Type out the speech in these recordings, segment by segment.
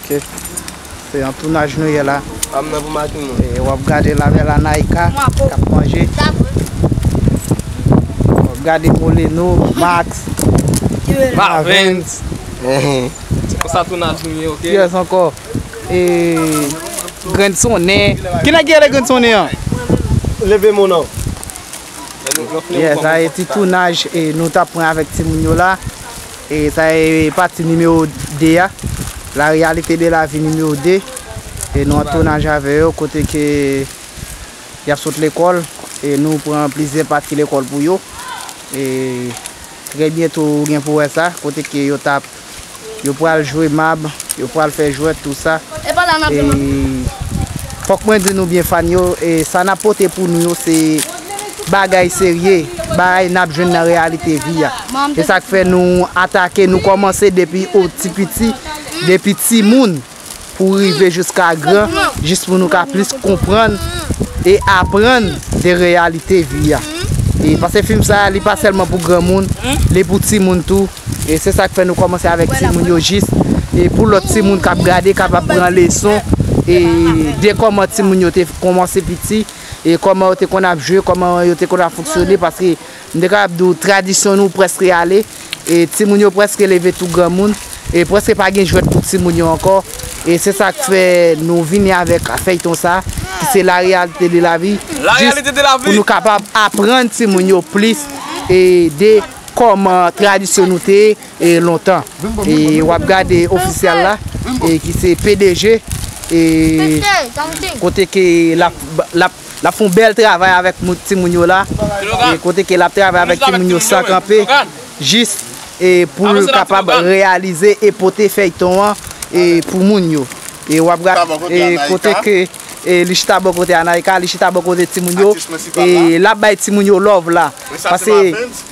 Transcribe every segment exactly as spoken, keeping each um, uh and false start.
Se yon tounaj nou ye la. Pam nan pou maten moun. E w ap gade la bèl Anaïka k ap manje. W ap gade Moleno, Max, Marvens. Se konsa tounaj nou ye, oke? Kiyès ankò? E Grann Sonnen. Ki nèg ki rele Grann Sonnen an? Leve moun an. Yeah, sa e ti tounaj e nou t ap pran avèk timoun yo la. E sa e pati nimewo de a. La réalité de la vie nimewo de. E nou an tounaj avè yo kote ke y ap sot lekòl. E nou pran plizyè pati lekòl pou yo. E trè byento ou gen pou wè sa kote ke yo t ap Yo pral jwe mab, yo pral fè jwèt, tou sa. E fòk mwen di nou byen fan yo, e sa n ap pote pou nou yo se bagay serye, bagay n ap jwenn nan reyalite vi a. Se sa k fè nou atake, nou kòmanse depi o ti piti, depi timoun pou rive jiska gran, jis pou nou ka plis konprann e aprann de reyalite vi a. E paske fim sa a, li pa sèlman pou granmoun, li pou timoun tou. E se sa k fè nou kòmanse avèk timoun yo jis. E pou lòt timoun k ap gade, kapab pran leson. E de kòman timoun yo te kòmanse piti. E kòman yo te konn ap jwe, kòman yo te konn ap fonksyone. Paske m te kapab di w, tradisyon nou prèske ale. E timoun yo prèske leve tou granmoun. E prèske pa gen jwèt pou timoun yo ankò. E se sa k fè nou vini avèk feyton sa, ki se La réalité de la vie. Jis pou nou kapab aprann timoun yo plis. E de kòman tradisyon nou te ye, e, lontan. E w ap gade ofisyèl la, e ki se P D G, e kote ke l ap, l ap, l ap fè yon bèl travay avèk moun, timoun yo la. E kote ke l ap travay avèk timoun yo san kanpe, jis, e pou l kapab reyalize e pote feyton an, e pou moun yo. E w ap gade, e kote ke, e li chita bò kote Anaïka, li chita bò kote timoun yo, e l ap bay timoun yo love la. Paske,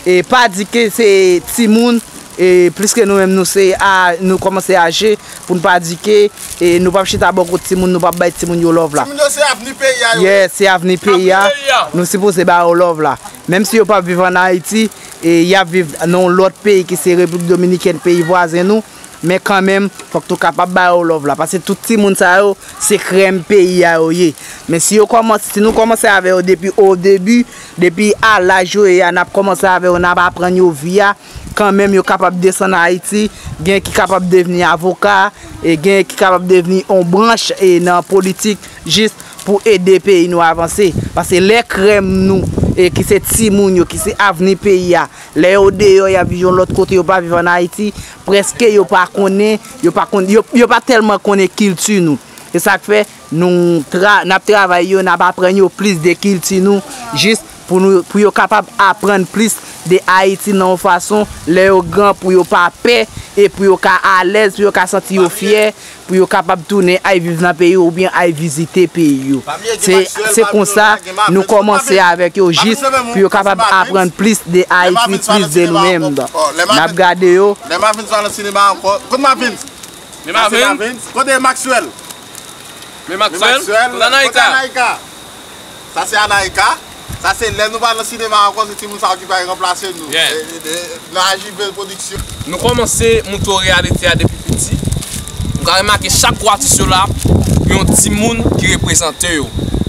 e pa di ke se timoun, e pliske nou menm nou se a, nou kòmanse aje, pou n pa di ke, e nou p ap chita bò kote timoun, nou p ap bay timoun yo love la. Timoun yo se avni peyi a yo. Yeah, se avni peyi a. Nou sipoze ba yo love la. Menm si yo p ap viv ann Ayiti, e y ap viv nan yon lòt peyi ki se Repiblik Dominikèn, peyi vwazen nou, men kanmenm, fòk nou kapab ba yo love la. Paske tout timoun sa yo, se krèm peyi a yo ye. Men si yo kòmanse, si nou kòmanse avè yo depi o debi, depi a laj yo ye a, n ap kòmanse avè yo, n ap aprann yo vi a, kanmenm yo kapab desann Ayiti, gen ki kapab devni avoka, e gen ki kapab devni yon branch, e nan politik, jis pou ede peyi nou avanse. Paske lè krèm nou, e ki se timoun yo, ki se avni peyi a, lè yo deyò, y ap viv yon lòt kote, yo pa viv ann Ayiti, prèske yo pa konnen, yo pa konn, yo, yo pa tèlman konnen kilti nou. Se sa k fè nou tra-, n ap travay yo, n ap aprann yo plis de kilti nou, jis pou nou, pou yo kapab aprann plis de Ayiti nan yon fason, lè yo gran, pou yo pa pè, e pou yo ka alèz, pou yo ka santi yo fyè, pou yo kapab tounen al viv nan peyi yo oubyen al vizite peyi yo. Se, se konsa nou kòmanse avèk yo jis pou yo kapab aprann plis de Ayiti, plis de nou menm. N ap gade yo. Lè Marvens pa nan sinema ankò. Kote Marvens? Men Marvens. Kote Maxwell? Men Maxwell. Kote Anaïka? Sa se Anaïka. Sa se lè nou pa nan sinema ankò, se timoun sa yo ki pral ranplase nou. Yeah. E, e, e, nan Ajivel Production. Nou kòmanse montre w reyalite a depi piti. Ou ka remake chak gwo atis yo la, gen yon timoun ki reprezante yo.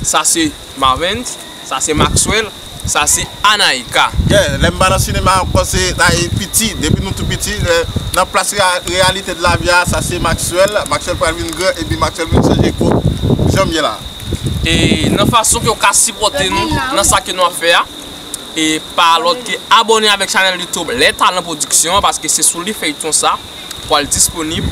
Sa se Marvens, sa se Maxwell, sa se Anaïka. Yeah, lè m pa nan sinema ankò, se ta e piti, depi nou tou piti, lè, nan plas rea-, réalité de la vie a, sa se Maxwell. Maxwell pral vin gran, epi Maxwell vin chanje kò, jan m ye la. E nan fason ke w ka sipòte nou nan sa ke nou ap fè a, e pa lòt ke abòne avèk chanèl YouTube Les Talents Production, paske se sou li feyton sa pral disponib.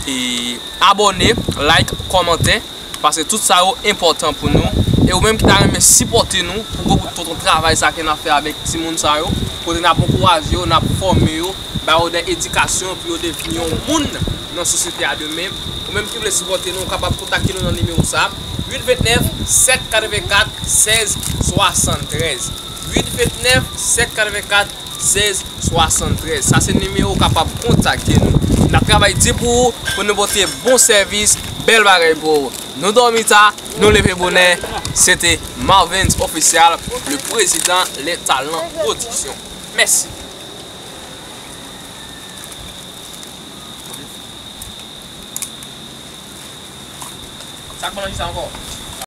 E abòne, like, kòmante, paske tout sa yo enpòtan pou nou. E ou menm ki ta renmen sipòte nou pou gwo bout tonton travay sa ke n ap fè avèk timoun sa yo, kote n ap ankouraje yo, n ap fòme yo, ba yo de edikasyon pou yo devni yon moun nan sosyete a demen. Ou menm ki vle sipòte nou, ou kapab kontakte nou nan nimewo sa, uit vennèf, sèt katrevenkat, sèz swasanntrèz. Uit vennèf, sèt katrevenkat, sèz swasanntrèz. Sa se nimewo ou kapab kontakte nou. N ap travay di pou ou, pou nou pote bon sèvis, bèl bagay pou ou. Nou dòmi ta, nou leve bonè. Se te Marvens Official, le président Les Talents Production. Mèsi. Sa k ban l anvi sa ankò?